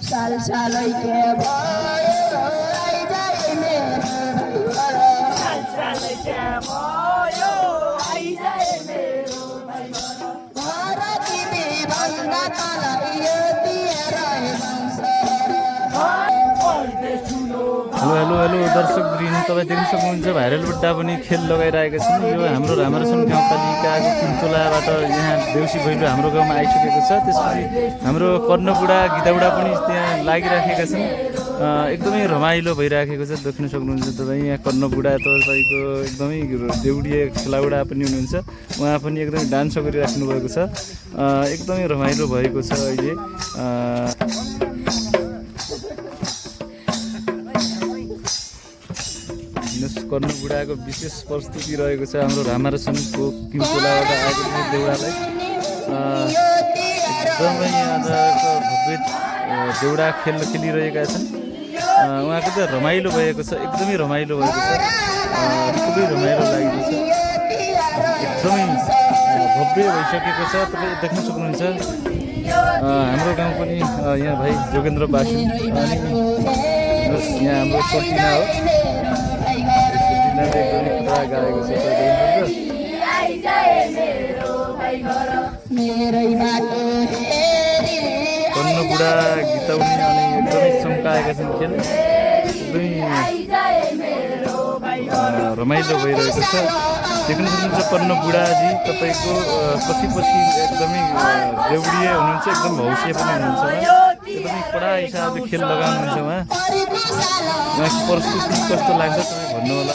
साल सालै के भयो आइजाए मेरो घर साल सालै के भयो आइजाए मेरो घर तिमी भन्दा तल यो दिएर हेलो हेलो हेलो दर्शक वृन्द, तपाईँ देख्न सक्नुहुन्छ भाइरल बुट्टा पनि खेल लगाइरहेका छन्। यो हाम्रो रामारसन गाउँपालिकाको कुन्तोलाबाट यहाँ देउसी भैलो हाम्रो गाउँमा आइसकेको छ। त्यसपछि हाम्रो कर्णबुढा गीताबुढा पनि त्यहाँ लागिराखेका छन्। एकदमै रमाइलो भइराखेको छ, देख्न सक्नुहुन्छ तपाईँ। यहाँ कर्णबुढा तपाईँको एकदमै देउडिए खेलाबुढा पनि हुनुहुन्छ, उहाँ पनि एकदमै डान्स गरिराख्नु भएको छ। एकदमै रमाइलो भएको छ अहिले। कर्णबुढाको विशेष प्रस्तुति रहेको छ हाम्रो रामारसनको किन्तोलाबाट आएको देउडालाई। एकदमै आजको भव्य देउडा खेल खेलिरहेका छन्। उहाँको चाहिँ रमाइलो भएको छ, एकदमै रमाइलो भएको छ, खुबै रमाइलो लागेको छ, एकदमै भव्य भइसकेको छ। तपाईँ देख्न सक्नुहुन्छ हाम्रो गाउँ पनि यहाँ भाइ जोगेन्द्र बासु अनि यहाँ हाम्रो सोल्टिना हो। गाएको छ कर्णबुढा गीताउनी अनि एकदमै चम्काएका छन् खेल। एकदमै रमाइलो भइरहेको छ। देख्न सक्नुहुन्छ कर्णबुढाजी तपाईँको पछि पछि एकदमै देउडिए हुनुहुन्छ, एकदम हौसिया पनि हुनुहुन्छ। एकदमै कडा हिसाबले खेल लगाउनुहुन्छ उहाँ। उहाँको प्रस्तुति कस्तो लाग्छ तपाईँ भन्नु होला।